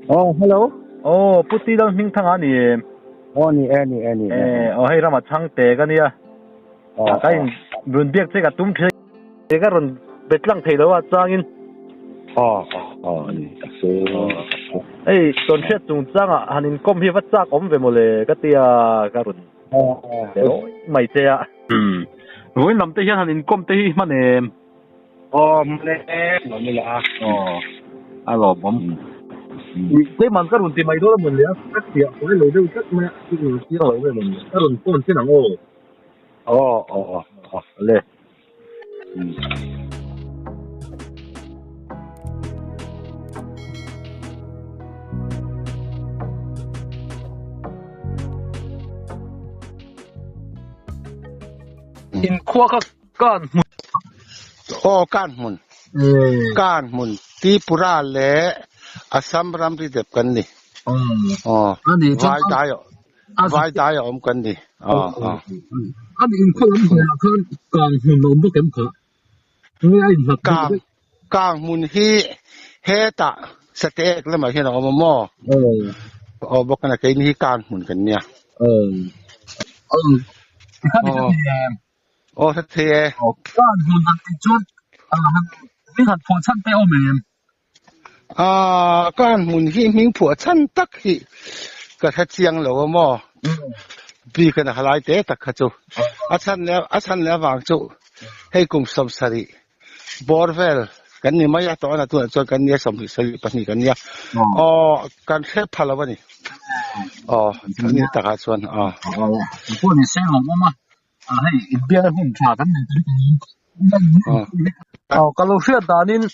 Aw, hello. Aw, Pu Ti Lalhmingthanga a ni em? Aw, ni e, ni e, ni e. Eh, aw hei rama chhangte ka nia. Aw, Ka in rawn biak che ka tum thin a, ka rawn be tlang thei lo a changin. Aw, aw, a ni tak chu. Hei, tawnhriat chungchangah han inkawm hi va chak awm ve mawle ka tia ka rawn be rawi mai che a. Vawiin lam te hian han inkawm te hi hman em? Aw mawle lo ni la a. Aw a lawmawm. Keimah ka rawn ti mai dawn a mawn le a, ka fiah fai lo deuh tlat mai a, signal chiang lo nge mawn le, ka rawn phone chin ang aw. Aw aw aw le. Inkhua kha Kan hmun. Aw kan hmun. Kan hmun Tripura leh Assam ramri dep kan ni. Aw vai dai vai dai a awm kan ni. Aw aw. Ani inkhaw lam hmunah khan kang hmun a awm bawk em kha? Nge a inhlat deuh Kang kang hmun hi hetah Sateek lamah hian a awm a maw? Aw bawk a keini hi kang hmun kan nia. Aw. Tikhan i ka ti em? Aw hre thei e. Aw kan hmun han tih chuan han hming han phuah chhan te awm em? Ah kan hmun hi hming phuah chhan tak hi ka hre chiang lo a maw? Bik a halai te tak kha chu. A chhan leh a chhan leh avang chu hei kum 70 bawr vel kan ni mai a tawh a tunah chuan kan nia 22 kan nia. Aw kan hre pha lo a ni. Aw ni takah chuan aw. Aw pawh ni se lawm awm a. Hei inbiakna hun tha kan nei tawh em? Aw ka lo hriat danin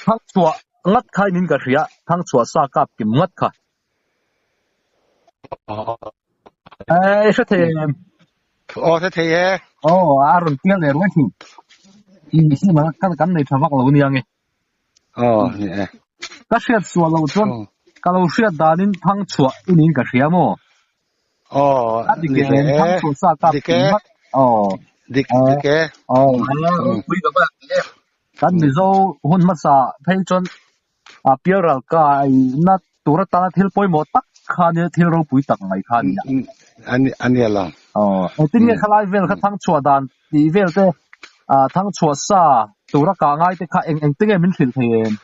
Thangchhuah ngat kha in ka hria, Thangchhuah sa kap kim ngat kha. Eh, hre thei em? Aw, hre thei e. Aw, a rawn pial leh ruai thin. Kan kan nei tha vak lo nia nge. Aw, ni e. Ka hriat sual loh chuan ka lo hriat danin Thangchhuah i niin ka hria maw? Aw, A dik ni em? ve e. Thangchhuah sa kap Dik kim e. ngat. Aw. Dik, Eh, dik e. aw, pui ka va ti e. Kan Mizo hun hmasa phei chuan a pialral kai na tur atana thil pawimawh tak kha nia thil ropui tak mai kha a ni a. Ani, ani a lo. Aw, engtin nge khalai vel kha Thangchhuah dan tih vel te, ah Thangchhuah sa tura kah ngai te kha eng eng te nge min hrilh thei em?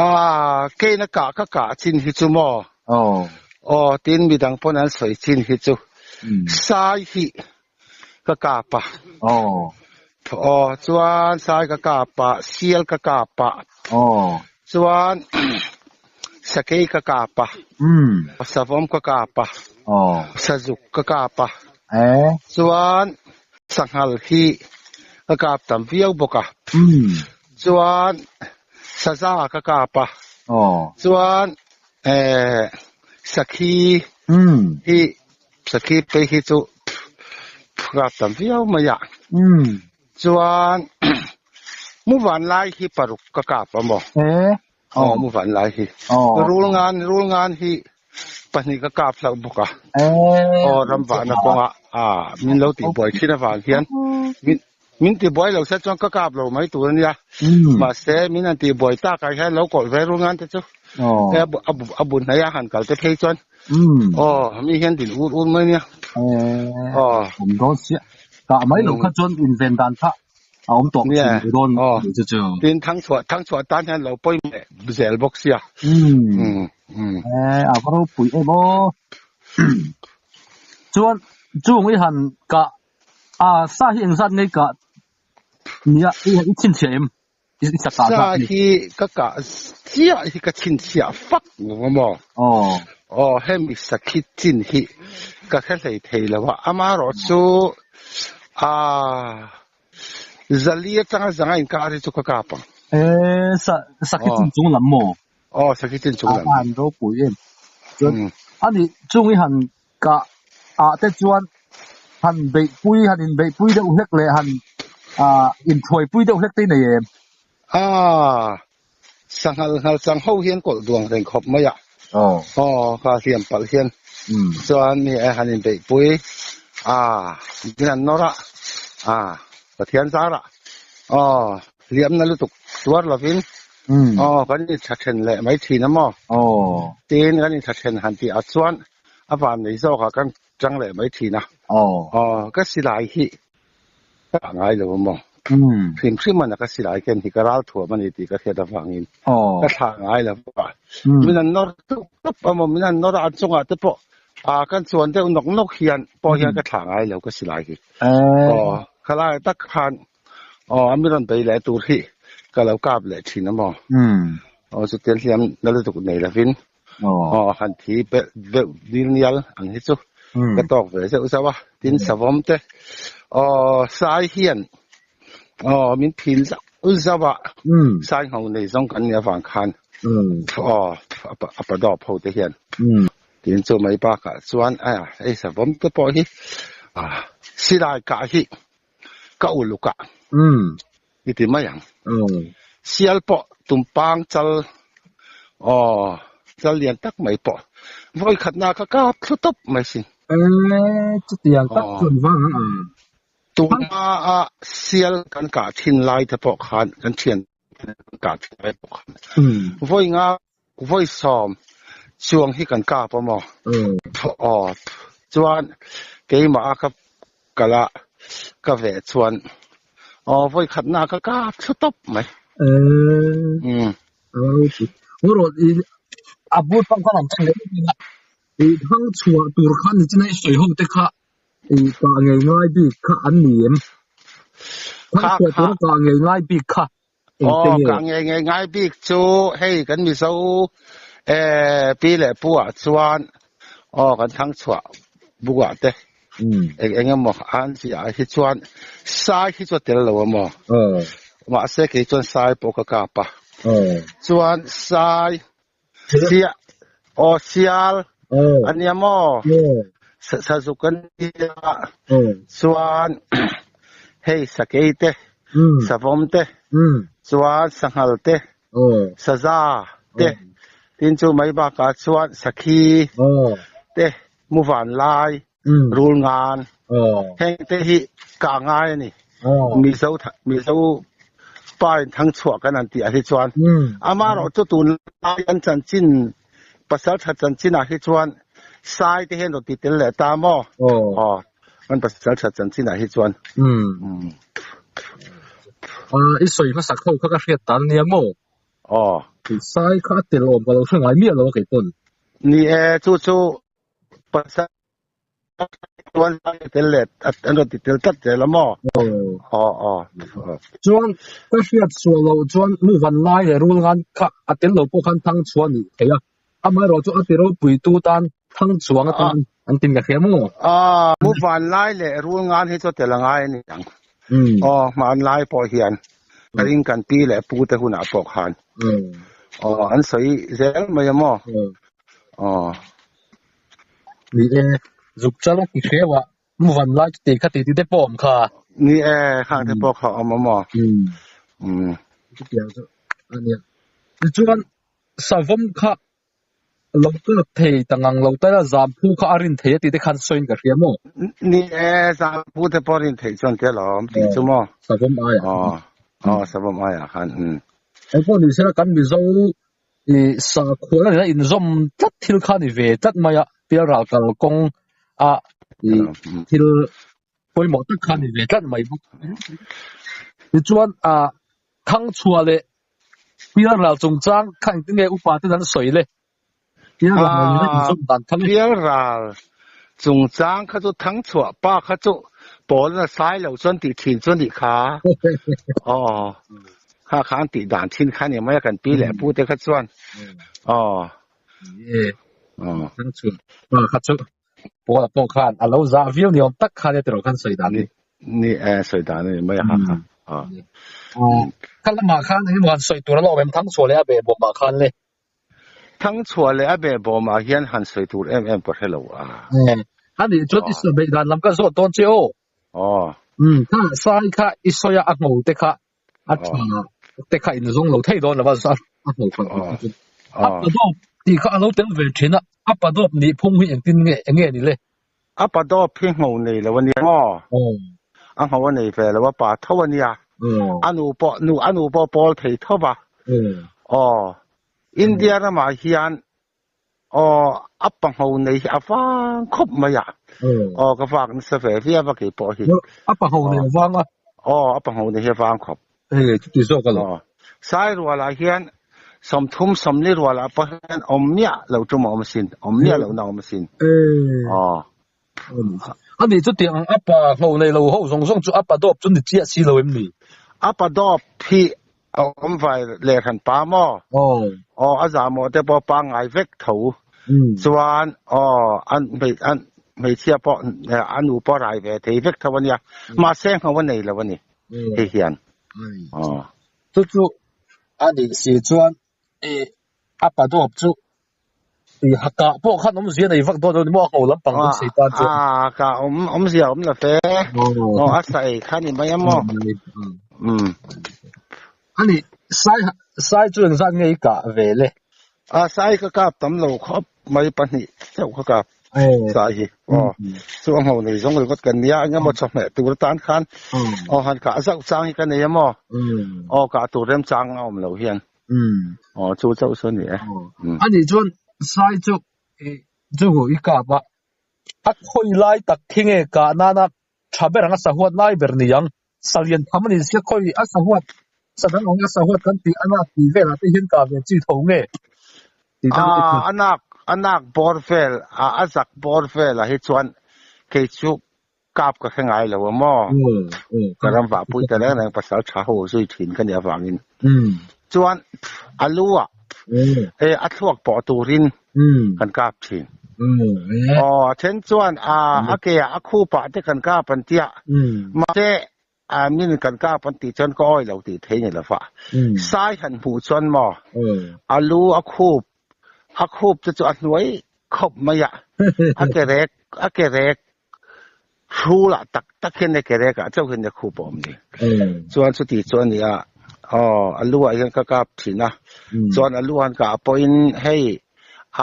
Ah, keina kah ka kah chin hi chu maw? Aw. Aw, tin midang pawn an sawi chin hi chu sai hi ka kap a. Aw. Aw, chuan sai ka kap a, sial ka kap a. Aw. Chuan sakei ka kap a. Savawm ka kap a. Aw. Sazuk ka kap a. Eh. Chuan sanghal hi ka kap tam viau bawk a. Chuan saza ka kap a. Chuan eh sakhi hi sakhi phei hi chu kap tam viau mai a. Chuan muvan lai hi paruk ka kap a maw? Aw muvan lai hi. Rul ngan rul ngan hi pahnih ka kap hlauh bawk a. Aw ram vahna kawngah ah min lo tihbuai thin avang hian min Min tihbuai lo se chuan ka kap lo mai tur a nia. Mahse, min han tihbuai takah hian lo kawlh ve rul ngan te chu. A bu hnaih a han kal te phei chuan. Aw, mi hian din ur ur mai nia. Aw. Awm dawn chiah. Kah mai lo kha chuan inven dan kha a awm tawh thin dawn chu chu. Tin, thangchhuah thangchhuah tan hian lo pawimawh zel bawk sia. A va ropui em aw. Chuan chung i han kah A sa hi engzat nge i kah nia i i chhinchhiah em? I sa kah zat hi. Sa hi ka kah chiah hi ka chhinchhiah fak lo a maw? Aw. Aw hemi sakhi chin hi ka hre hlei thei lo a, amaherawh chu a zali atanga zanga inkar hi chu ka kap ang. E sa sakhi chin chung lam maw? Aw sakhi chin chung lam. A han ropui em. Chuan ani chung i han Kah ah te chuan han beihpui, han inbeihpui deuh hlek leh han ah inthuaipui deuh hlek te i nei em? Ah, sanghal nghal chang ho hian kawlh duang reng khawp mai a. Aw. Aw, kha hliam palh hian chuan mi e han inbeihpui ah min han nawr a, ah Pathian zarah aw hliamna lutuk tuar lovin. Aw kan intha then leh mai thin a maw? Tin kan intha then han tih ah chuan a van nei zawk ah kan tang leh mai thin a. Aw ka silai hi ka ah ngai lo a maw? Hrim hrim a na ka silai ken hi ka ral thuam a ni tih ka hriat avangin ka thlah ngai lo a. Min han nawr tup tup a maw? Min han nawr a an chungah te pawh ah kan chuan deuh nawk nawk hian pawh hian ka thlah ngai lo ka silai hi. Aw khalai tak khan Aw, a mi rawn bei leh tur hi ka lo kap leh thin a maw? Aw, chutiang hliam na lutuk nei lovin aw han thi belh deuh dil nial ang hi chu ka tawk ve zeuh zauh a. Tin, savawm te aw sai hian aw min phil zauh zauh a, sai ngho nei zawng kan nih avang khan aw a pa dawp ho te hian tin chu mai bakah chuan a hei savawm te pawh hi silai kah hi Ka uluk a i ti mai ang. Sial pawh tumpang chal aw chal lian tak mai pawh vawi khatna ka kap thlu tawp mai sin. Ee chutiang tak chuan vang ang. Tuna a sial kan kah thin lai te pawh khan kan thian kan kah thin lai pawh khan vawi nga Vawi sawm chuang hi kan kap a maw? Aw, chuan keimah a ka kal a, ka veh chuan aw vawi khatna ka kap thlu tawp mai. Umm. A bul pang khan an tang leh em a, i thang chhuah tur khan ni chin a i sawi ho te kha i kah ngei ngai bik kha an ni em? Thang chhuah tur a kah ngei ngai bik kha. Aw, ka ngei ngei ngai bik chu hei kan Mizo pi leh pu ah chuan aw kan thang chhuah buk ah te eng eng emaw an ziah ah hi chuan sai hi chu a tel lo a maw? Mahse kei chuan sai pawh ka kap a. Chuan sai sia aw sial a nia maw? Sazuk a nia chuan hei sakei te savawm te chuan sanghal te saza te tin chu mai bakah chuan sakhi te muvan lai rul ngan heng te hi kah ngai a ni. Mizo Mizo pa in thang chhuah kan han tih ah hi chuan amaherawh chu tunlai an chanchin pasal tha chanchin ah hi chuan sai te hian rawn ti tel leh ta maw? Aw an pasal tha chanchin ah hi chuan. I sawi hmasak ho kha ka hriat tan nia maw? Aw. Sai kha a tel awm ka lo hre ngai miah lo a kei pawn. Ni e, chu chu pasal chuan tel leh an rawn ti tel tlat zel a maw? Aw aw. Chuan ka hriat sual loh chuan nu van lai leh rul ngan kha a tel lo pawh khan thang chhuah a nih theih a. Amaherawh chu a ti ropui tu tan thang chuang atan an tin ka hria maw? Aw, mu van lai leh rul ngan hi chu a tel a ngai a ni ang. Aw, hman lai pawh hian ka ring kan pi leh pu te hunah pawh khan aw an sawi zel mai a maw? Aw. Ni e, zuk chal a ti hreu a, mu van lai chu ti kha ti ti te pawh awm kha. Ni e, khang te pawh kha awm a maw? Umm. Chutiang chu a nia. Tichuan, savawm kha lo kap thei ta ngang lo ta ila zamphu kha a rin thei a ti te khan sawiin ka hria maw? Ni e, zamphu te pawh rin theih chuan te alawm tih chu maw? Savawm aiah khan. Aw, savawm aiah khan. Umm. Engpawh ni sela kan Mizo I sakhua nena inzawm tlat thil kha a ni ve tlat mai a, pialral kal kawng a i thil pawimawh tak kha a ni ve tlat mai bawk. Tichuan ah Thangchhuah leh pialral chungchang kha engtin nge upa ten an sawi le? Pialral nena inzawm dan kha le? Pialral chungchang kha chu Thangchhuah pa kha chu pawl a sai lo chuan tih thin chu a nih kha. Aw. Kha kha an tih dan thin kha ni mai a kan pi leh pu te kha chuan aw aw pa kha chu pawl pawh khan a lo zah viau ni awm tak khan e tiraw khan sawi dan ni ni e sawi dan ni mai a kha kha kha lamah khan engemaw han sawi tur a lo awm em Thangchhuah leh a behbawmah khan le Thangchhuah leh a behbawmah hian han sawi tur em em ka hre lo a a nih chuan i sawi dan lam ka zawt dawn che aw aw kha sai kha i sawi a a ngho te kha a tha te kha in zawng lo thei dawn lo a a hmu kha a padawp tih kha a lo tel ve thin a a padawp nih phung hi engtin nge enge ni le a padawp hi ngho nei lo ania maw a ngho a nei ve lo a pa tho ania a nu pawh nu a nu pawh pawl thei tho va. Aw India ramah hian aw a pangho nei hi a vang khawp mai a. Aw ka vak nasa ve viau a keipawh hi. A pangho nei a vang a. Aw a pangho nei hi a vang khawp. Hei chuti zawk a lo. Aw Sairualah hian sawmthum sawmli rualah pawh hian awm miah lo tum a awm asin, awm miah lohna a awm asin. Aw. Ani chutiang ang a pa ngho nei lo ho zawng zawng chu a pa dawp chu ni chiah si lo em ni? A pa dawp hi a awm vai leh hran pa maw? Aw, a zahmawh te pawh pangngai vek tho. Chuan aw, an an hmeichhia pawh a nu pawh rai ve thei vek tho a nia. Mahse ngho a nei lo a ni hei hian. Aw. Chu chu a nih si chuan a pa dawp chu I ha kah pawh khan awmzia nei vak dawn lo ni maw a ngho lampang dawng sei tan chuan. A kah awm awmzia awm la fe. Aw a sa ei kha ni mai a maw. Um. Ani sai sai chu engzat nge i kah ve le? A sai ka kap tam lo khawp mai pahnih chauh ka kap sai hi. Aw chu a ngho nei zawng ringawt kan nia engemaw chawhmeh tur atan khan aw han kah zauh chang hi ka nei a maw. Aw kah tur remchang a awm lo hian. Aw chu chauh chu a ni e. Ani chuan sai chu chu i kap a, a khawi lai tak khi nge kah nana tha ber ang a sahuat lai ber ni ang. Salian tham a ni sia khawi a sahuat sa dang ang a sahuat kan tih a nak tih velah te hian kah ve chi tho nge tih dang a a nak a nak bawr vel a a zak bawr velah hi chuan kei chu Kap ka hre ngai lo a maw? Ka ram vahpui ta reng reng pasal tha ho zui thin ka nih avangin. Chuan a lu ah e a thluak pawh turin kan kap thin. Aw a then chuan a a ke ah a khup ah te kan kap an tia. Mahse a min kan kap an tih chuan ka awi lo tih thei ni lova. Sai han hmuh chuan maw a lu a khup a khup te chu a hnuai khawp mai a, a ke rek a ke rek Hrulah tak tak hian e kerek ah chauh hian e khup a awm ni. Chuan chuti chu a ni a, aw a lu ah hian ka kap thin a, chuan a lu han kah pawhin hei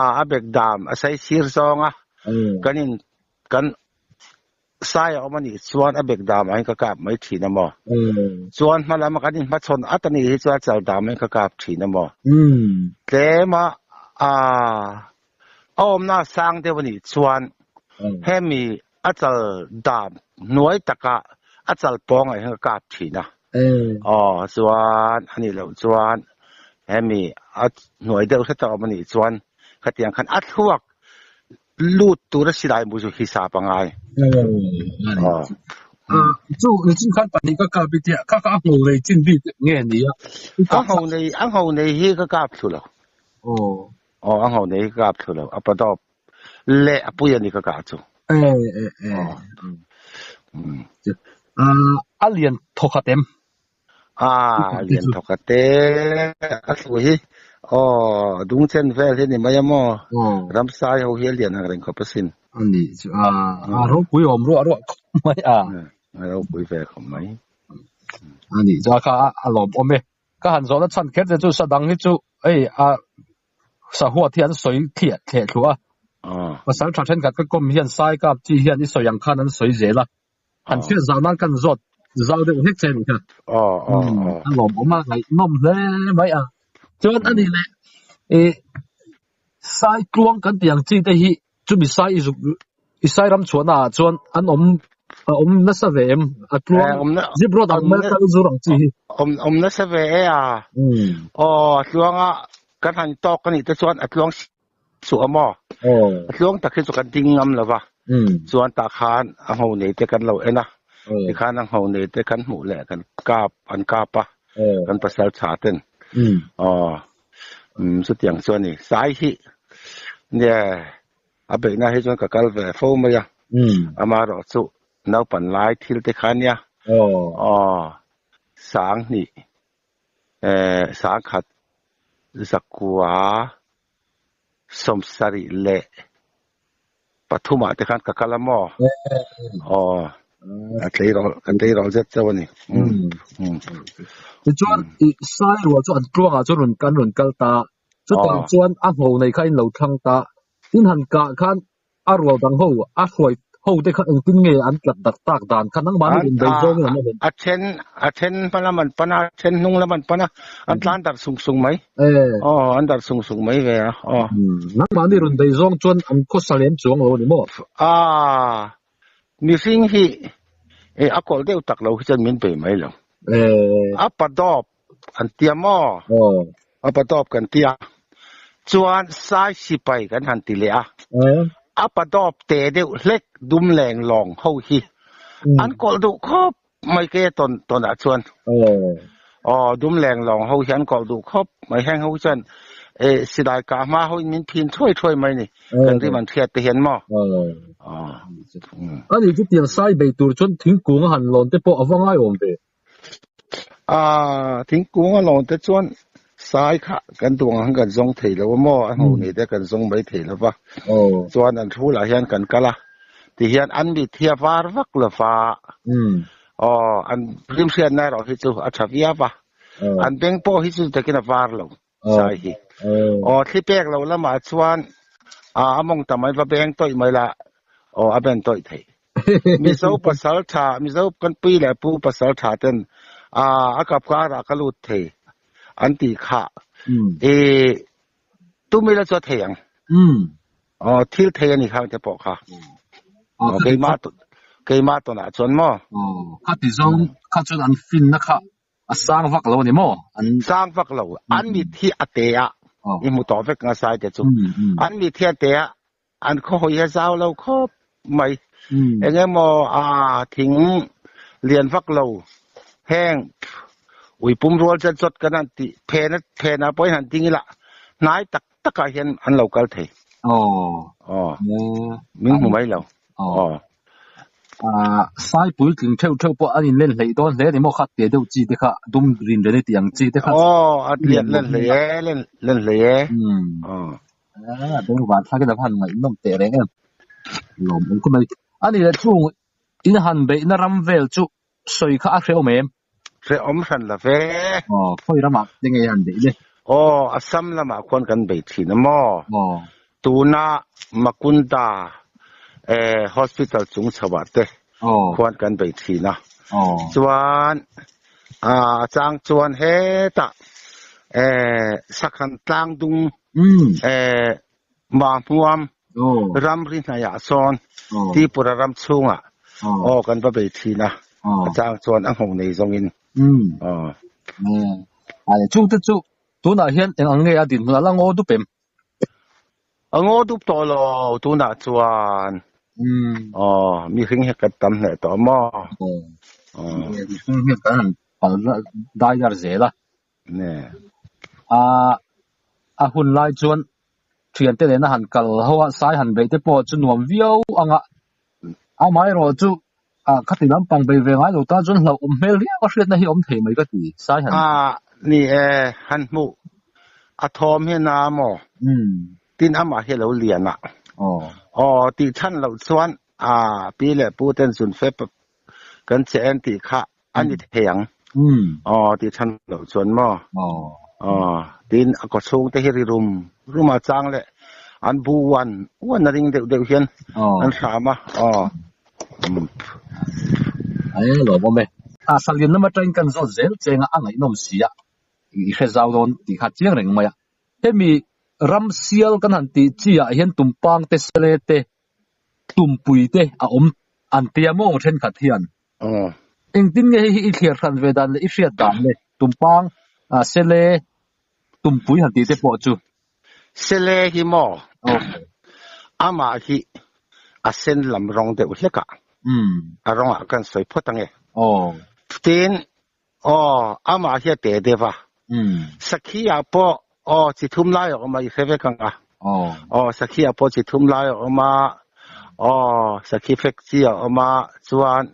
a a bek dam a sai sir zawng a, kan in kan sai a awm a nih chuan a bek dam ah hian ka kap mai thin a maw. Chuan hma lam a kan in hmachhawn at a nih hi chuan chal dam ah hian ka kap thin a maw. Tlem a a A awmna sang deuh a nih chuan hemi a chal dam hnuai taka a chal pawngah hian ka kap thin a. Aw chuan a nih loh chuan hemi a hnuai deuh hret a awm a nih chuan khatiang khan a thluak lut tura silai mu chu hisap a ngai. Aw. Chu nichin khan pahnih ka kap i tia kha kha a ngho nei chin bik nge ni a? A ngho nei a ngho nei hi ka kap thlu lo. Aw. Aw a ngho nei hi ka kap thlu lo a padawp leh a pui a ni ka kah chu. E e e. A lian thawkhat em? A lian thawkhat te a thlu hi aw dung chen vel hi a ni mai a maw ramsai ho hi a lian ang reng khawp asin. A nih chu a a ropui awm ruah ruah khawp mai a. A ropui ve khawp mai. A nih chu a kha a lawmawm e. Ka han zawhna chhan kher che chu sa dang hi chu hei a sahuat hi an sawi thliah thleh thluah a. Pasal tha thenkhat ka kawm hian sai kap chi hian i sawi ang khan an sawi zel a. Han hriat zau nan kan zawt zau deuh hlek che a nih kha. A lawmawm a ngaihnawm hle mai a. Chuan a nih leh ih sai tluang kan tih ang chi te hi Chumi sai i zuk i sai ram chhuahna ah chuan an awm a awm nasa ve em? A tluang zip road ang mai kal zur ang chi hi. Awm awm nasa ve e a. Aw a tluang a kan han tawk a nih te chuan a tluang suh a maw? A tluang tak hi chu kan ding ngam lo va. Chuan tah khan a ngho nei te kan lo en a. Tikhan a ngho nei te kan hmuh leh kan kap an kap a. Kan pasal tha ten. Aw Chutiang chu a ni. Sai hi nge a beihna hi chuan ka kal ve fo mai a. Amaherawh chu naupan lai thil te kha nia. Aw sang hnih sang khat zakua sawmsarih leh pathumah te khan ka kal a maw? Aw, a tleirawl, kan tleirawl zet chauh a ni. Tichuan, i sai rual chu an tluangah chuan rawn kan rawn kal ta. Chutah chuan a ngho nei kha in lo thlang ta. Tin han kah khan a rual dang ho a hruai Ho te kha engtin nge an tlat dak tak dan kha nangmahni An rawn bei zawngin an awm em? A then a then hma lam an pan a, a then hnung lam an pan a, an tlan darh sung sung mai. Aw an darh sung sung mai ve a aw. Nangmahni rawn bei zawng chuan an khawsa lem chuang lo a ni maw? A mihring hi e a kawlh deuh tak lo hi chuan min bei mai lo. A pa dawp an tia maw? A pa dawp kan tia. Chuan sai sipai kan han ti leh a. A pa dawp te deuh hlek dum leng lawng ho hi an kawlh duh khawp mai ke tawn tawnah chuan. Aw dum leng lawng ho hi an kawlh duh khawp mai heng ho chuan e silai kah hma ho in min phin thuai thuai mai ni. Kan rim an hriat te hian maw? Ani chu tiang sai bei tur chuan thingkung a han lawn te pawh a va ngaiawm ve. A thingkung a lawn te chuan sai kha kan duh ang kan zawng thei lo a maw a hnu nei te kan zawng mai thei lo va chuan an thu lah hian kan kal a ti hian an mit hi a var vak lo va aw an rim hriatna erawh hi chu a tha viau a an beng pawh hi chu takin a var lo sai hi aw thli pek lo lamah chuan a mawng ta mai va beng tawih mai la aw a ben tawih thei. Mizo pasal tha, Mizo kan pi leh pu pasal tha ten a a kap karah ka lut thei an tih kha i tumila chu a thei ang. Aw thil thei a ni khang te pawh kha. Aw keimah keimah tawnah chuan maw. Aw khati zawng kha chuan an finna kha A sang vak lo a ni maw? An sang vak lo. An mit hi a te a, i hmu tawh vek nga sai te chu. An mit hi a te a, an khawhawi hi a zau lo khawp mai. Eng emaw a thing lian vak lo heng ui pum rual chat chawt kan han tih phen phenah pawhin han ding ila hnai tak takah hian an lo kal thei. Aw. Min hmu mai lo. Aw. Sai puitling theuh theuh pawh an inlen hleih dawn hle a ni maw kha te deuh chi te kha dum rin ren i tih ang chi te kha. Aw a lian len hlei e len len hlei e. Aw. A beng van thlak in a va han ngaihnawm teh reng em. Lawm awm khawp mai. A ni leh chung in han beihna ram vel chu sawi kha a hrehawm em? Hrehawm hran la ve. Aw khawi ramah te nge han beih le? Aw Assam lamah khuan kan bei thin a maw? Aw. Tuna Makunda eh hospital chung chho ah te khuan kan bei thin a. Aw. Chuan a chang chuan hetah eh Sakhan Tlangdung eh Mahmuam ramri hnaiah sawn Tripura ram chhungah aw kan va bei thin a, a chang chuan a nghawng nei zawngin aw. Chungte chu tunah hian eng ang nge a dinhmun a la ngaw dup em? A ngaw dup tawh lo tunah chuan aw mihring hi kan tam hneh tawh maw? Mihring hi kan han pal dai dar zel a. Ne. A a hun lai chuan thiante nena han kal ho a, sai han beih te pawh chu nuam viau ang a. Amaherawh chu a khati lampang bei ve ngai lo tan chuan hlauhawm hmel riau a hriatna hi awm thei mai ka ti, sai han. A ni e, han hmuh a thawm hi na maw? Tin amah hi a lo lian a. Aw tih chhan loh chuan a pi leh pu ten zun fep kan che en tih kha a ni thei ang. Aw tih chhan loh chuan maw? Aw tin a kaw chhung te hi ri rum rum a chang leh an bu uan uan a ring deuh deuh hian an hram a. Aw. Ai lawm awm e. A salian lam atangin kan zawt zel cheng a, a ngaihnawm si a, i hre zau dawn tih kha chiang reng mai a. Hemi ram sial kan han tih chi ah hian tumpang te sele te tumpui te a awm an tia maw thenkhat hian. Engtin nge hei hi i thliar hran ve dan leh i hriat dan le tumpang sele tumpui han tih te pawh chu. Sele hi maw amah hi a sen lam rawng deuh hlek a, a rawngah kan sawi phawt ange. Tin Aw, amah hi a te deuh a. Sakhi ah pawh aw chi thum lai a awm a, i hre vek ang a. Aw, sakhi ah pawh chi thum lai a awm a, aw, sakhi fek chi a awm a, chuan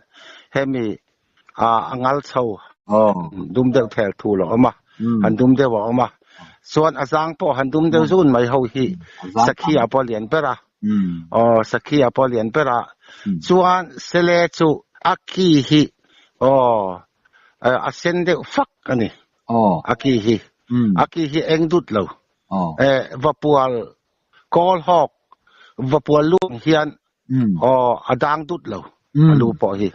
hemi a ngal chho dum deuh thel thul a awm a, han dum deuh a awm a. Chuan a zang pawh han dum deuh zun mai ho hi sakhi ah pawh a lian ber a. Aw, sakhi ah pawh a lian ber a. Chuan sele chu a ki hi aw a sen deuh fak a ni. A ki hi. A ki hi eng dut lo. Vapual kawl hawk, vapual luang hian Aw a dang dut lo a lu pawh hi.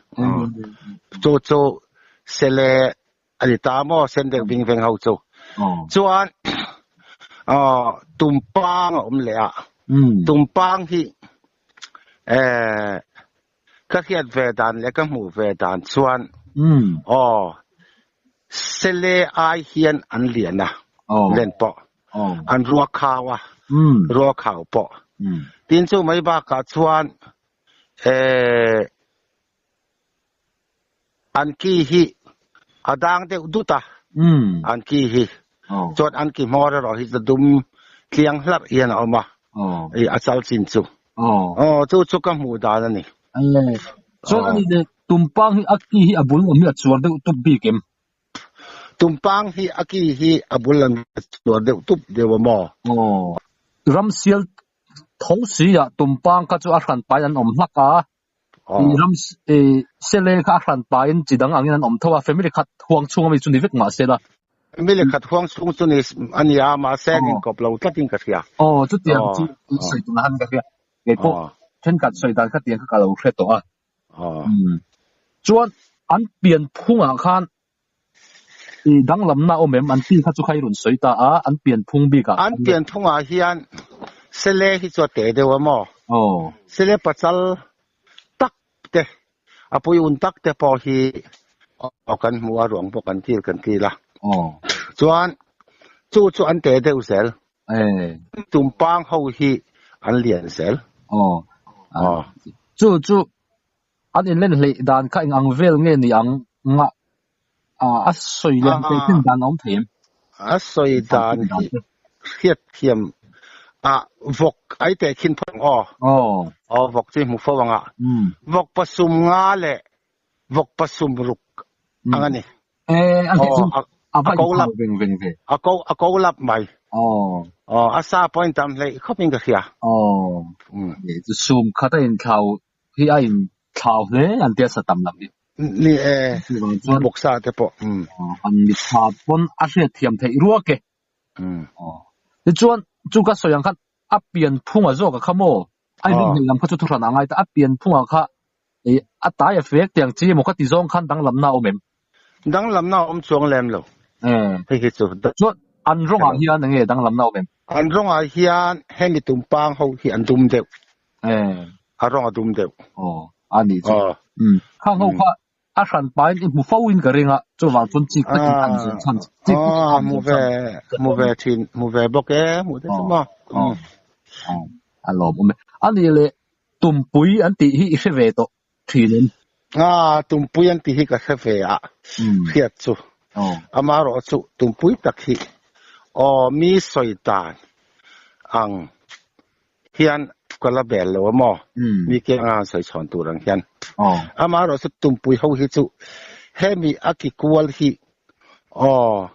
Chu chu sele a ni ta maw sen deuh ving veng ho chu. Chuan tumpang a awm leh a. Tumpang hi ka hriat ve dan leh ka hmuh ve dan chuan aw sele ai hian an lian a len pawh an ruak khau a ruak khau pawh tin chu mai bakah chuan an ki hi a dang deuh dut a an ki hi chuan an ki hmawr erawh hi chu dum tliang hlarh hian a awm a a chal chin chu aw chu chu ka hmuh dan a ni. Chuan ani leh tumpang hi a ki hi a bul awm hi a chuar deuh tup bik em? Tumpang hi a ki hi a bul lam hi a chuar deuh tup deuh a maw? Aw. Ramsial tho si ah tumpang kha chu a hran pain an awm hlak a. Ram sele kha a hran pain chi dang angin an awm tho a, family khat huang chhung ami chu ni vek mahse la. Family khat huang chhung chu ni a nia, mahse an inkawp lo tlatin ka hria. Aw, chutiang chu sawi tur han ka hria. Kei pawh thenkhat sawi dan kha tiang kha ka lo hre tawh a. Chuan an pian phungah khan i danglamna awm em? An pi kha chu kha i rawn sawi ta a, an pian phung bikah An pian phungah hian sele hi chu a te deuh a maw? Sele pachal tak te, a pui un tak te pawh hi aw kan hmu a, ruang pawh kan kil kan kil a. Chuan chu chu an te deuh zel. Tumpang ho hi an lian zel. Aw. Chu chu an inlen hleih dan kha eng ang vel nge ni ang nga a sawi leh han teh dan a awm thei em? A sawi dan hi hriat thiam a vawk ai teh khin phawt ang aw. Aw vawk chu i hmu fo ang a. Vawk pasum nga leh vawk pasum ruk ang a ni. A ko lap a ko a ko lap mai. Aw a sa pawh in tam hleih khawp in ka hria. Aw sum khat a inthlau hi a inthlau hle an tia sa tam lam hi. Ni e bawksa te pawh. An mitthla pawn a hriat thiam theih ruak e. Tichuan chu ka sawi ang khan a pian phunga zawk a kha maw? A inrin hleih lam kha chu thuhran a ngai ta. A pian phungah kha a tai a fek tiang chi emaw ka ti zawng khan danglamna a awm em? Danglamna a awm chuang lem lo. Hei hi chu. Chuan an rawngah hian enge danglamna a awm em? An rawngah hian hemi tumpang ho hi an dum deuh. A rawng a dum deuh. Aw, a nih chu. Khang ho kha A hran pain i hmu fo in ka ring a, chuvang chuan chik takin an zir chhan chik takin an zir chhan. Hmu ve thin, hmu ve bawk e, hmuh te chu maw. A lawmawm e. A nih leh Tumpui an tih hi i hre ve tawh thin em? Tumpui an tih hi ka hre ve a, hriat chu. Amaherawh chu Tumpui tak hi aw mi sawi dan ang hian ka la bel lo a maw? Mi ke anga han sawi chhawn tur ang hian. Amaherawh chu tumpui ho hi chu hemi a ki kual hi aw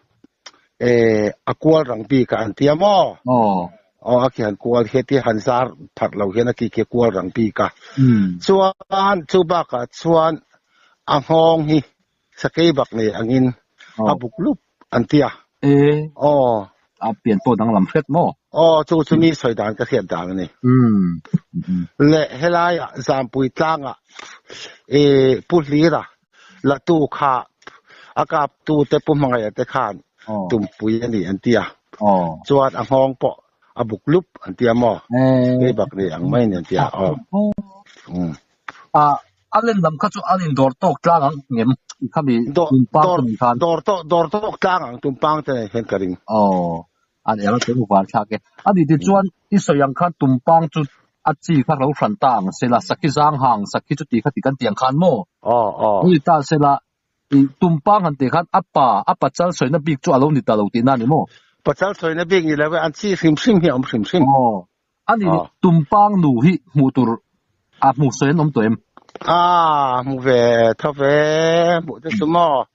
eh a kual rang bik a an ti a maw? Aw a ki han kual hi tia han zar pharh lo hian a ki khi a kual rang bik a. Chuan chu bakah chuan a nghawng hi Sakei bak nei angin a buk lup an ti a. E. Aw. A pian pawh danglam hret maw? Aw, chu chu mi sawi dan ka hriat dan a ni. Leh helaiah Zampui tlangah e Pu Hlira latu kha a kaptu te Pu Hmangaih te khan tumpui a ni an ti a. Chuan a nghawng pawh a buk lup an ti a maw? Sakei bak nei ang mai a ni an ti a. Aw. A len lam kha chu an indawr tawk tlang ang ngem khami tumpang te nen khan. Dawr tawk dawr tawk tlang ang tumpang te nen hian ka ring. Aw an eng a var thlak e. A ni tichuan i sawi ang khan tumpang chu a chi kha lo hran ta ang sela sakhi zang hang sakhi chuti kha ti kan ti ang khan maw? Aw aw. Ni ta sela i tumpang han tih khan a pa a pachal sawina bik chu a lo ni ta lo tihna a ni maw? Pachal sawina bik ni lo e an chi hrim hrim hi a awm hrim hrim. Aw A ni tumpang nu hi hmuh tur a hmuh sawi an awm tawh em? A hmu ve tho ve hmuh te chu maw?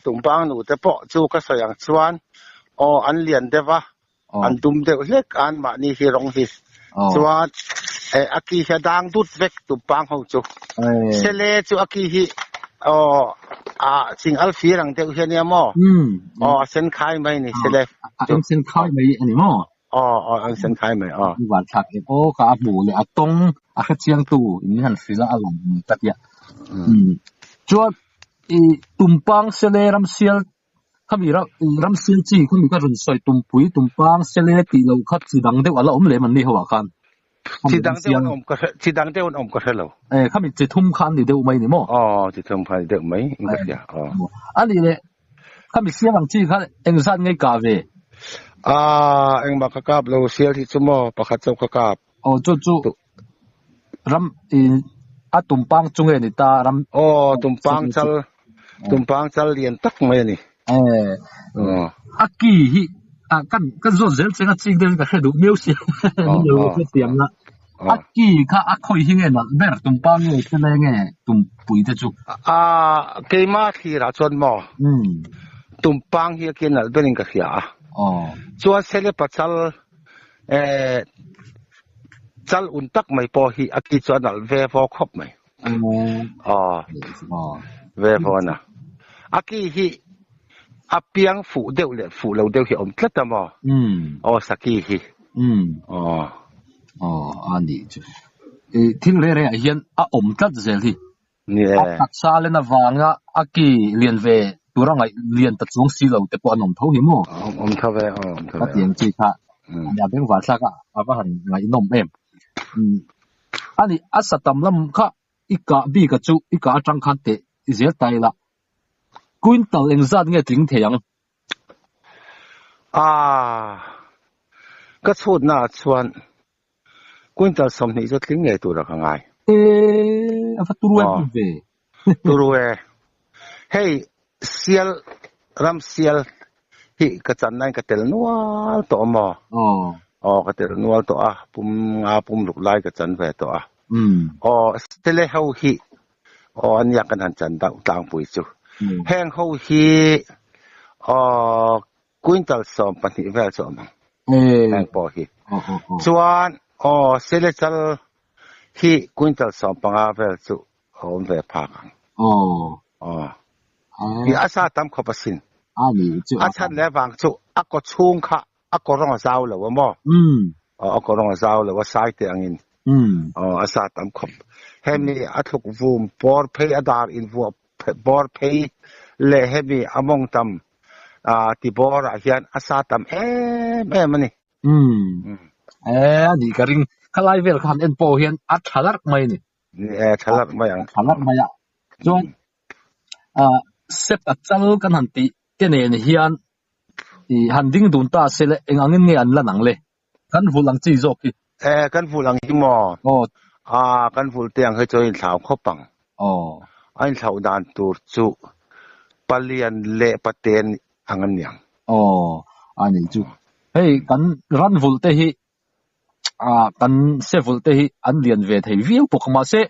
Tumpang nu te pawh chu ka sawi ang chuan aw an lian deuh a, an dum deuh hlek a anmahni hi rawng hi. Chuan a ki hi a dang dut vek tumpang ho chu. Sele chu a ki hi aw a ching al fir ang deuh hi a nia maw? Aw a sen khai mai a ni sele chu. A sen khai mai a ni maw? Aw aw an sen khai mai aw. I van thlak em aw ka a hmu leh a tawng a hrechiang tu in han hrilh a a lawm awm ta tia. Umm chuan i tumpang sele ramsial khami ram ramsial chi khami ka rawn sawi tumpui tumpang sele tih loh kha chi dang deuh a la awm lem an ni ho ah khan. Chi dang deuh an awm ka hre chi dang deuh an awm ka hre lo. E khami chi thum kha an ni deuh mai ni maw? Aw chi thum kha an ni deuh mai in ka hria aw. Ani leh khami sial ang chi kha engzat nge kah ve? Aa engmah ka kap lo sial hi chu maw pakhat chauh ka kap. Aw chu chu ram i a tumpang chu nge ni ta ram. Aw tumpang chal tumpang chal lian tak mai a ni. E a ki hi a kan kan zawt zel cheng a ching deuhin ka hre duh miau sia min lo hrethiam la. A ki kha a khawi hi nge nalh ber tumpang nge sele nge tumpui te chu? A keima thlirah chuan maw tumpang hi a ki nalh berin ka hria a. Chuan sele pachal chal un tak mai pawh hi a ki chu a nalh ve vaw khawp mai. Aw ve vawn a. A ki hi a piang fuh deuh leh fuh lo deuh hi a awm tlat a maw? Aw saki hi. Aw. Aw a nih chu. I thil reh reh ah hian a awm tlat zel hi. Ni e. A taksa len avanga a ki lian ve tura ngaih lian ta chuang si lo te pawh an awm tho hi maw? Awm tho ve, aw awm tho ve. Ka ti ang chi kha a bengvar thlak a, a va han ngaihnawm em. Ani a sa tam lam kha i kah bik a chu i kah atang khan teh i zel ta ila. Quintal engzat nge tling thei ang? Aaa ka chhutna ah chuan quintal 20 chu tling ngei tur a ka ngai. Eee a va turu em ve. Turu e. Hei sial ram sial hi ka chan nain ka tel nual tawh a maw? Aw ka tel nual tawh a, pum nga pum ruk lai ka chan ve tawh a. Aw sele ho hi aw ania kan han chan deuh tlangpui chu. Heng ho hi aw quintal 12 vel chu a awm ang. Heng pawh hi. Chuan aw sele chal hi quintal 15 vel chu a awm ve phak ang. Aw. Hi a sa tam khawp asin. A chhan leh vang chu a kaw chhung kha a kaw rawng a zau lo a maw? Aw a kaw rawng a zau lo a sai te angin. Aw a sa tam khawp. Hemi a thluk vum pawr phei a dar in vuah bawr phei leh hemi a mawng tam ti bawr ah hian a sa tam em em a ni. Umm. E a nih ka ring. Khalai vel kha han en pawh hian a tha larh mai a ni. Ni e, tha larh mai ang. Tha larh mai a. Chuan ah sep a chal kan han tih te nen hian ih han ding dun ta se le eng angin nge an lan ang le? Kan vulh ang chi zawk hi. E, kan vulh ang hi maw? Aw. Ah, kan vulh te ang hi chu a inthlau khawp ang. Aw. A inthlau dan tur chu palian leh paten ang an ni ang. Aw, a nih chu. Hei kan ran vulh te hi ah kan se vulh te hi an lian ve thei viau bawk a mahse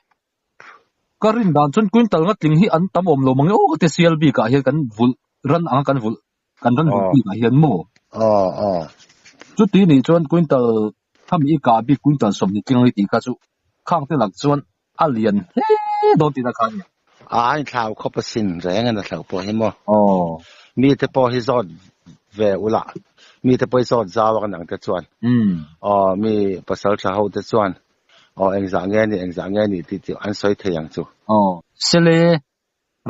ka rin dan chuan quintal nga tling hi an tam awm lo mang e aw ka ti sial bik ah hian kan vulh ran ang a kan vulh kan ran vulh bik ah hian maw aw aw chuti nih chuan quintal khami i kah bik quintal 20 tling ang i tih kha chu khang te lak chuan a lian hle dawn tihna kha a ni. A inthlau khawp asin reng a na thlau pawh hi maw. Aw. Mite pawh hi zawt ve ula, mite pawh hi zawt zau a kan ang te chuan. Aw mi pasal tha ho te chuan aw engzah nge ni engzah nge ni tih chu an sawi thei ang chu. Aw. Sele,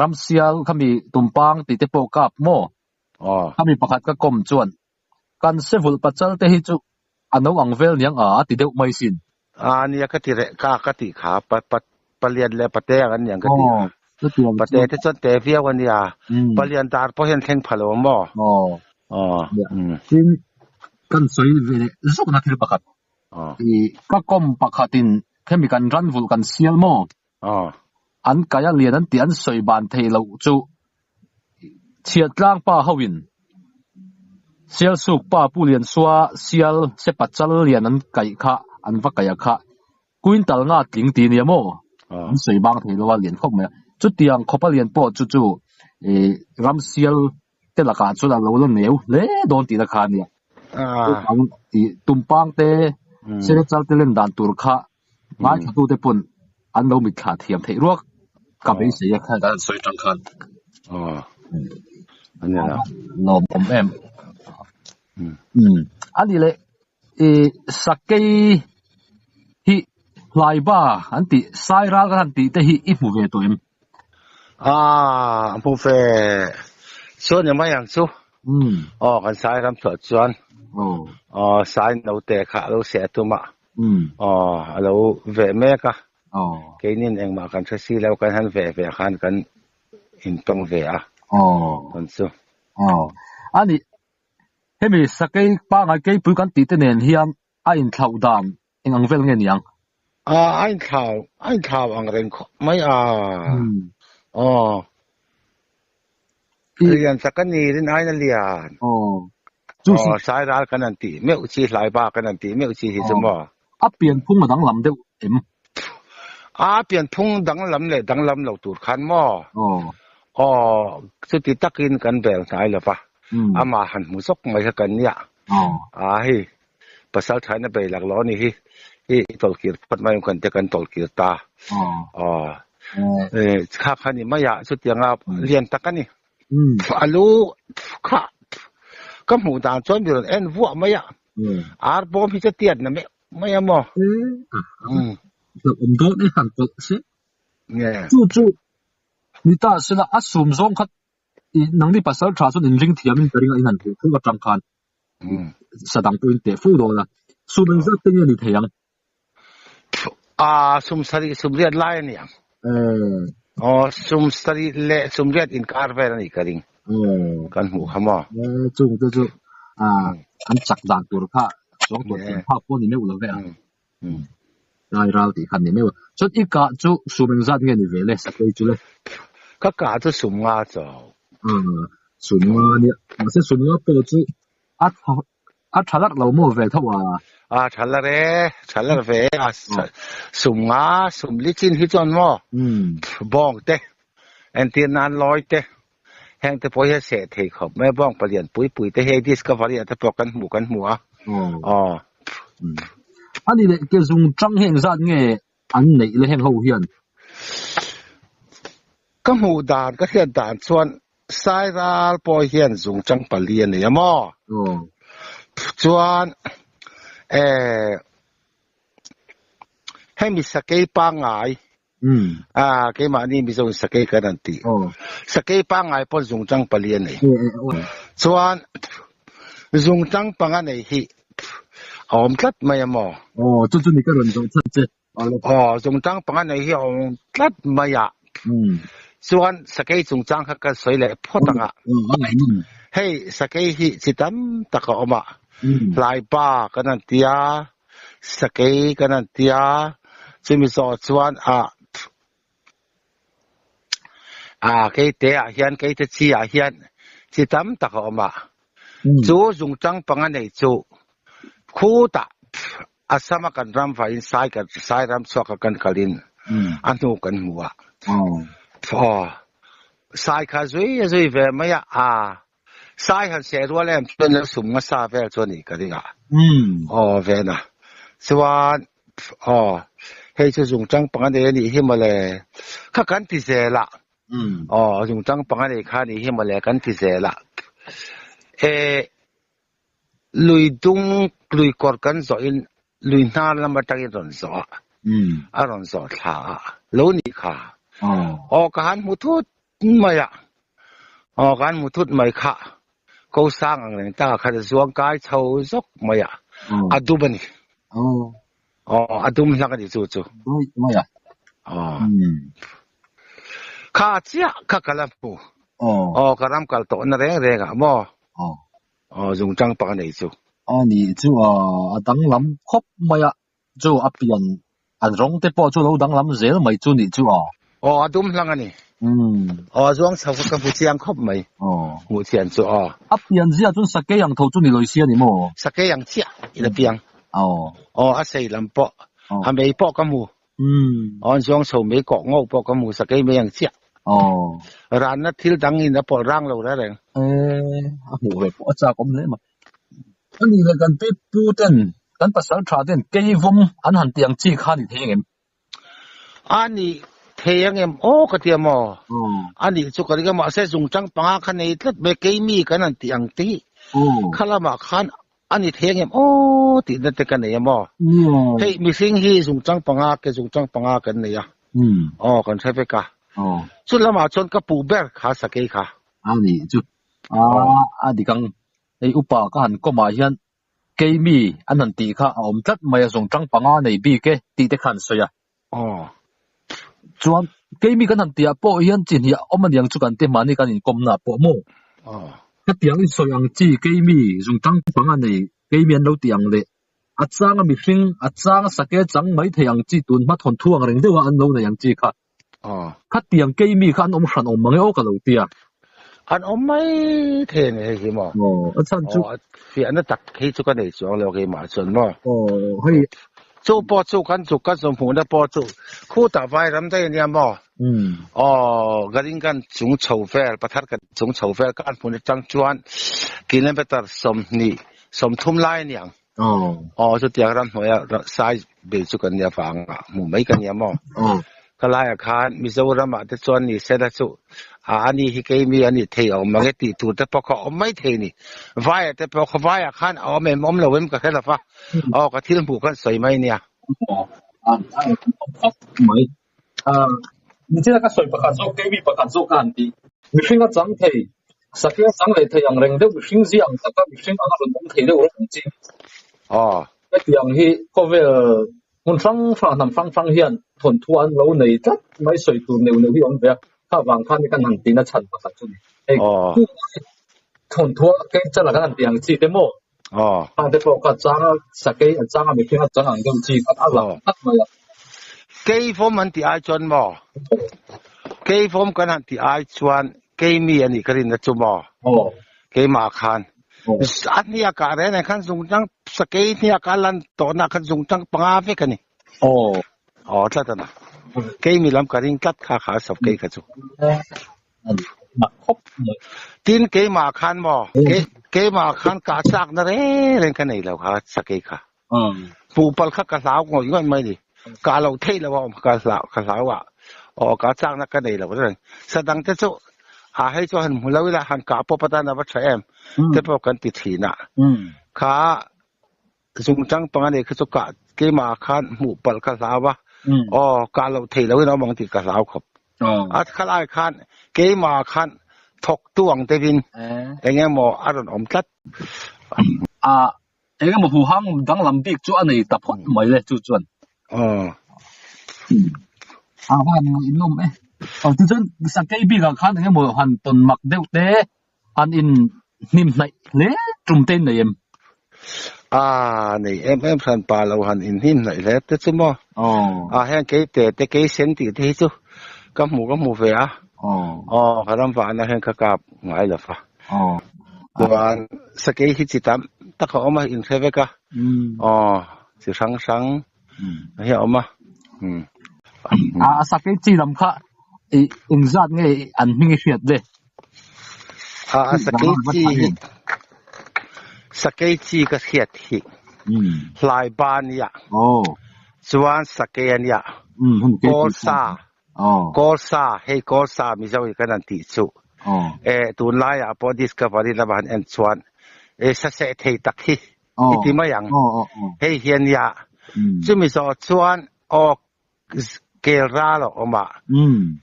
Ramsial khami tumpang tih te pawh kap maw? Aw. Khami pakhat ka kawm chuan Kan sevulh pachal te hi chu a no ang vel niang a a ti deuh mai sin. A nia ka ti reh ka ka tih kha pa pa palian leh pate ang an niang ka tih kha. Chutiang Pate te chuan te viau a nia. Palian dar pawh hian thleng pha lo a maw? Aw. Aw. Tin kan sawi ve leh zawkna thil pakhat. I ka kawm pakhatin khemi kan ran vulh kan sial maw? Aw. An kai a lian an tih an sawi ban thei loh chu Chhiahtlang pa ho in Sialsuk pa Pu Liansua sial sepa chal lian an kaih kha an va kaih a kha quintal nga tling ti nia maw? An sawi bang thei lo a lian khawp mai a. Chutiang khawpa lian pawh chu chu ram sial te lakah chuan a lo la neu hle dawn tihna kha a nia. Tumpang te Sele chal te len dan tur kha Ngaithlatute pawn an lo mitthla thiam theih ruak ka beisei a khan an sawi tang khan. Aw, a ni la. Lawm awm em. Umm, a ni le. I sakei hi hlaiba an tih sairal kan han tih te hi i hmu ve tawh em? Ah, hmu ve chuan ni mai ang chu. Aw, kan sai ram chhuah chuan aw sai naute kha a lo seh a tum a, aw a lo veh mek a. Keinin engmah kan hre si lo, kan han veh ve khan kan intawng ve a tawn chu. Aw, a nih hemi sakei pangngai keipui kan tih te nen hian a inthlauh dan eng ang vel nge niang? A, a inthlau, a inthlau ang reng khawp mai a. Aw. Lian tak a ni, rin aina lian. Aw. Aw, sai ral kan han tih meuh chi, hlai ba kan han tih meuh chi hi chu maw? A pianphung a danglam deuh em? A pianphung danglam leh danglam lo tur khan maw? Aw. Aw, chuti takin kan bel hnai lo va, amah han hmu zawk mai kha kan nia. A hei, pasal thaina bei lak lo a ni hi, hi i tawlhkir phawt mai ang kan tia kan tawlhkir ta. Aw, kha kha ni mai a, chutianga lian tak a ni. A lu kha ka hmuh dan chuan mi rawn en vuah mai a, ar bawm hi chu tiat na meuh mai a maw. Hlauhawm dawn e han kawlh se. Chu chu Ni ta sela a sum zawng kha i nangni pasal tha chuan inring thiamin ka ring a in han hmuh fuk atang khan sadang pawh in teh fo dawn a, sum engzat te nge ni thei ang? Aa sum sarih sum riat lai a ni ang. Aw sum sarih leh sum riat inkar vel a nih ka ring. Kan hmuh kha maw? Chung te chu an chak dan tur kha chuang tur thiam phak pawh a ni meuh lo ve a. Lai ral tih khan ni meuh a. Chuan i kah chu sum engzat nge ni ve le sakei chu le? Ka kah chu sum nga chau. Sum nga nia. Mahse sum nga pawh chu a a tha larh lo maw ve tho a? A tha larh e, tha larh ve e. Sum nga, sum li chin hi chuan maw bawng te, entir nan lawi te, heng te pawh hi a seh thei khawp mai a, bawng palian pui pui te hi discovery ah te pawh kan hmuh kan hmu a. Aw. A ni leh ke zung chang hi engzat nge an neih le heng ho hian? Ka hmuh dan, ka hriat dan chuan Sairal pawh hian zung chang pali a nei a maw? Chuan eh hemi sakei pangngai A, keimahni Mizo in sakei kan an ti. Sakei pangngai pawn zungchang pali a nei. Chuan zungchang panga nei hi a awm tlat mai a maw? Aw, chu chu ni ka rawn zawh chhan che. Aw, zungchang panga nei hi a awm tlat mai a. Chuan sakei chungchang kha ka sawi leh phawt ang a. Hei sakei hi chi tam tak a awm a. Hlaipa kan an ti a, Sakei kan han ti a, chumi zawh chuan ah ah keite ah hian keite chi ah hian chi tam tak a awm a, chu zungchang panga nei chu khutah Assam a kan ram vaiin sai kan sai ram chhuak a kan kalin a hnu kan hmu a, aw sai kha zui a zui ve mai a, ah Sai han seh rual em chuan lo sum nga sa vel chu a nih ka ring a. Aw ven a. Chuan aw hei chu zungchang panga nei a nih hi mawle. Kha kan ti zel a. Aw zungchang panga nei kha a nih hi mawle kan ti zel a. E lui dung lui kawr kan zawh in lui hnar lam atangin rawn zawh a. A rawn zawh thla a. Lo nih kha. Aw ka han hmu thut mai a, aw kan hmu thut mai kha ko sang ang reng taka khan a zuang kai chho zawk mai a, a dum a ni. Aw a dum hlak a ni chu chu. Aw kha chiah kha ka la hmu. Aw ka ram kal tawhna reng reng ah maw. Aw zungchang pak a nei chu. A ni chu a danglam khawp mai a. Chu a pian an rawng te pawh chu lo danglam zel mai chu nih chu aw. Aw a dum hlang a ni. Aw a zuang chho kha ka hmu chiang khawp mai. Hmuh chian chu aw. A pian zia chuan sakei ang tho chu ni lawisi a ni maw? Sakei ang chiah in a piang. Aw a sei lam pawh a mei pawh ka hmu. Aw an zuang chho mei kawh ngawh pawh ka hmu sakei mei ang chiah. Ranna thil dang in a pawlh rang lo reng reng. A hmuh ve pawh a chak awm hle mai. A nih leh kan pi pu ten kan pasal tha ten keivawm an han tih ang chi kha a ni thei angem? A ni thei angem aw ka ti a maw? A nih chu ka ring a mahse zungchang panga kha nei tlat mai keimi kan han tih ang te hi kha lamah khan. A ni thei angem aw tihna te ka nei a maw? Hei mihring hi zungchang panga ke zungchang panga kan nei a, aw kan hre vek a. Chu lamah chuan ka puh ber kha sakei kha. A nih chu a dik ang. Hei upa ka han kawmah hian keimi an han tih kha a awm tlat mai a, zungchang panga nei bik e tih te kha an sawi a. Aw. Chuan keimi kan han tihah pawh hian chi hnih a awm aniang chu kan ti mahni kan inkawmna pawh maw? Aw. Hetiang i sawi ang chi keimi zungtang panga nei keimi an lo ti ang leh a changa mihring a changa sake chang mai thei ang chi tun hma thawnthu ang reng deuha an lo nei ang chi kha. Aw. Khatiang keimi kha an awm hran awm mang e aw ka lo ti a. An awm mai thei a ni hei hi maw? Aw, a chhan chu. Aw, fiahna tak hi chu ka nei chuang lo keimah chuan maw? Aw, hei. Chu pawh chu kan chuk kan zawm hmuhna pawh chu khutah vai ram daih a nia maw? Aw, Garingan chung chho vel, Pathar kan chung chho vel kan hmun atang chuan kilometer 20, 30 lai a niang. Aw, chutiang ram hnuaia sai bei chu kan nia vanga hmuh mai ka nia maw? Ka laiah khan Mizoramah te chuan ni sela chu a ani hi keimi a nih thei a awm ang e tih tur te pawh kha a awm mai thei a ni. Vaiah te pawh kha vaiah khan a awm em awm lo em ka hre lo va, aw ka thil hmuh khan sawi mai nia. Mai. Nichina ka sawi pakhat zawk keimi pakhat zawk ka han ti. Mihring a chang thei, sakhi a chang leh thei ang reng deuh mihring zia ang taka mihring anga rawn awm thei deuh rawh ang chi. Aw. Hetiang hi khawvel Hmun hrang hrang hnam hrang hrang hian thawnthu an lo nei tlat mai sawi tur neuh neuh hi a awm ve a, kha vang khan kan han tihna chhan pakhat chu ni. Hei thawnthu a kei chala kan han tih ang chi te maw? Khang te pawh kha chang a sakei a chang a mihring a chang ang deuh chi kha a lang tlat mai a. Keivawm an tih ai chuan maw? Keivawm kan han tih ai chuan keimi a nih ka rinna chu maw? Keimah khan a hniak ah reng reng khan zungtang sakei hniak a lan tawhna khan zungtang panga vek a ni. Aw. Aw tlat a na. Keimi lam ka ring tlat kha kha a sawp kei kha chu. Tin keimah khan maw keimah khan kah chakna reng reng ka nei lo kha sakei kha. Puhpal kha ka hlau ngawih ngawih mai ni. Ka lo theih lo a awm ka hlau ka hlau a. Aw ka chakna ka nei lo reng. Sadang te chu a hei chu han hmu lo ila han kah pawp atan a va tha em te pawh kan ti thin a. Kha zungchang panga nei kha chu kah keimah khan hmuh palh ka hlau a. Aw kah loh theih lo in a awm ang tih ka hlau khawp. A khalai khan keimah khan thawktu ang deuhin eng emaw a rawn awm tlat. A Eng emaw huhang danglam bik chu a nei ta phawt mai le chu chuan. Aw. A van ngaihnawm e. Aw tichuan sakei bikah khan eng emaw han tawn mak deuh te han in hnim hnaih hle tum te in nei em? A nei em em hran pa lo han in hnim hnaih hle te chu maw. Aw. A heng kei te te kei sen tih te hi chu ka hmu ka hmu ve a. Aw. Aw ka ram vahna hian ka kap ngai lo va. Aw. Chuan sakei hi chi tam tak a awm a, inhre vek a. Aw, chi hrang hrang hi a awm a. A sakei chi lam kha i engzat nge an hming i hriat le? A sakei chi hi sakei chi ka hriat hi hlai ba nia. Chuan sakei a nia. Kawl sa Kawl sa, hei kawl sa Mizo in kan han tih chu e tunlaiah pawh Discovery lama han en chuan e saseh thei tak hi i ti mai ang. Hei hi a nia. Chumi zawh chuan aw kel ral a awm a.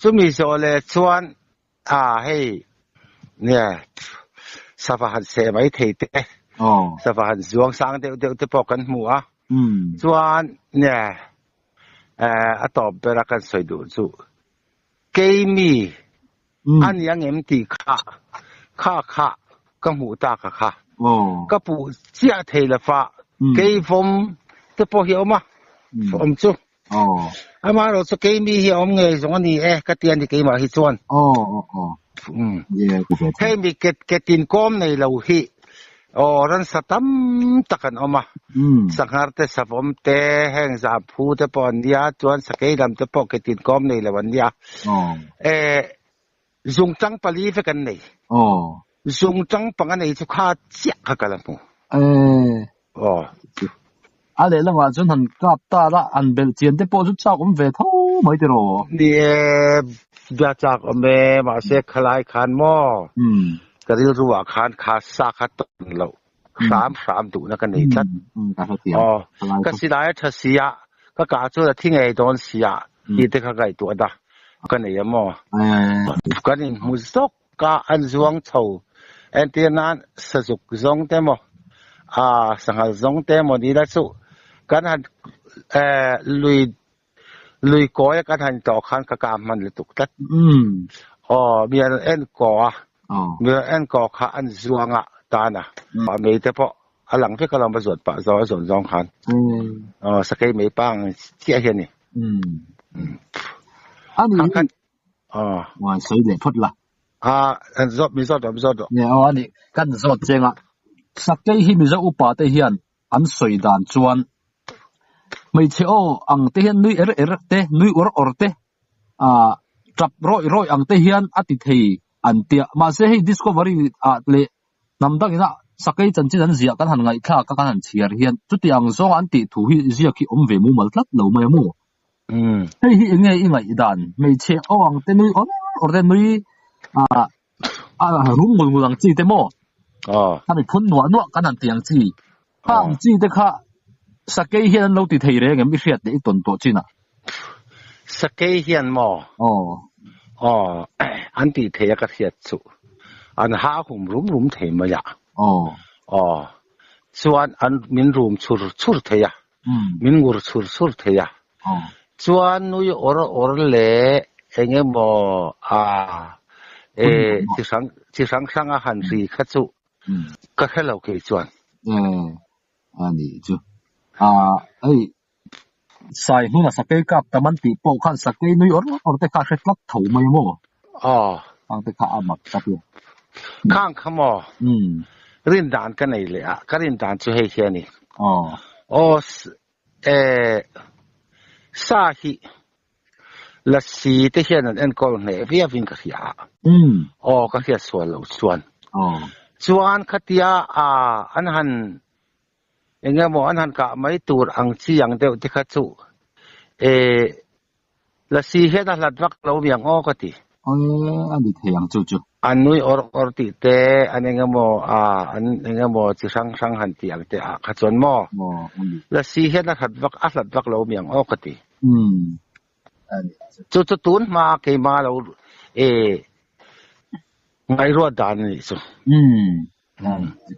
Chumi zawh leh chuan a hei nia sava han seh mai thei te, sava han zuang sang deuh deuh te pawh kan hmu a. Chuan nia a tawp ber a kan sawi duh chu keimi a ni angem tih kha kha kha ka hmuh tak a kha ka puh chiah thei lo fa keivawm te pawh hi a awm a awm chu amaherawh chu keimi hi a awm ngei zawng a ni e ka ti a ni keimah hi chuan hei mi ketin kawm nei lo hi Aw, ransa tam tak an awm a, sanghar te, savawm te, heng zamphu te pawh an nia, chuan sakei lam te pawh ke tin kawm nei lo an nia. E, zungtang pali vek an nei. Zungtang panga nei chu kha chiah kha ka la hmu. Aw. A lehlamah chuan han kap ta la, han belh chian te pawh chu chak awm ve tho mai tiraw? Ni e, bia chak awm e, mahse khalai khan maw? Ka rilruah khan kha sa kha tawn loh hram hram duhna ka nei tlat. Aw, ka silai a tha si a, ka kah chuan a thi ngei dawn si a tih te kha ngaihtuah da ka nei a maw? Kan inhmu zawk a, an zuang chho entir nan sazuk zawng te maw, aa sanghal zawng te maw ni la chu kan han lui Lui kawi a kan han tawh khan ka kah hman lutuk tlat. Aw, mi an en kaw a, mi an en kaw kha an zuang a tan a, mei te pawh a lang vek alawm a zuan pah zawng a zuan zawng khan. Aw, sakei mei pa ang chiah hi a ni. Kha khan, aw. Sawi leh phawt la. A, an zawt, mi zawt rawh, mi zawt rawh. Aw, a ni, kan zawt cheng a. Sakei hi Mizo upa te hian An sawi dan chuan hmeichhe aw ang te hian nui er er te, nui awr awr te, ah tap rawih rawih ang te hian a ti thei an tia. Mahse hei Discovery ah leh hnam dang ina sakei chanchin an ziah kan han ngaihthlak a kan han chhiar hian chuti ang zawnga an tih thu hi ziak hi awm ve mumal tlat lo mai a maw? Hei hi enge i ngaih dan? Hmeichhe aw ang te nui awr awr te nui ah a rum ngul ngul ang chi te maw? Khami phun nuah nuah kan han ti ang chi. Kha ang chi te kha sakei hian an lo ti thei reng em i hriat leh i tawn tawh chin ah? Sakei hian maw? Aw an ti thei a ka hriat chu. An ha hum rum rum thei mai a. Aw chuan an min rum chur chur thei a. Min ngur chur chur thei a. Chuan nui awr awr leh eng emaw a e chi hrang chi hrang hrang a han ri kha chu ka hre lo kei chuan. A nih chu. A hei sai hnuna sakei kap tam an tih pawh khan sakei nui awr awr te kha a hre tlat tho mai maw? Aw. Khang te kha a mak tak e. Khang kha maw? Rin dan ka nei leh a, ka rin dan chu hei hi a ni. Aw. Aw e sa hi lasi te hian an enkawl hneh viau in ka hria a. Aw ka hriat sual loh chuan. Aw. Chuan khatia a an han eng emaw an han kah mai tur ang chi ang deuh te kha chu e Lasi hian a hlat vak lo miang aw ka ti. Aw a ni thei ang chu chu. An nui awr awr tih te, an eng emaw a an eng emaw chi hrang hrang han tih ang te ah kha chuan maw? Aw a ni. Lasi hian a hlat vak a hlat vak lo miang aw ka ti. Umm a ni chu. Chu chu tun hma keima lo e ngaihruat dan a nih chu. Umm a ni chu.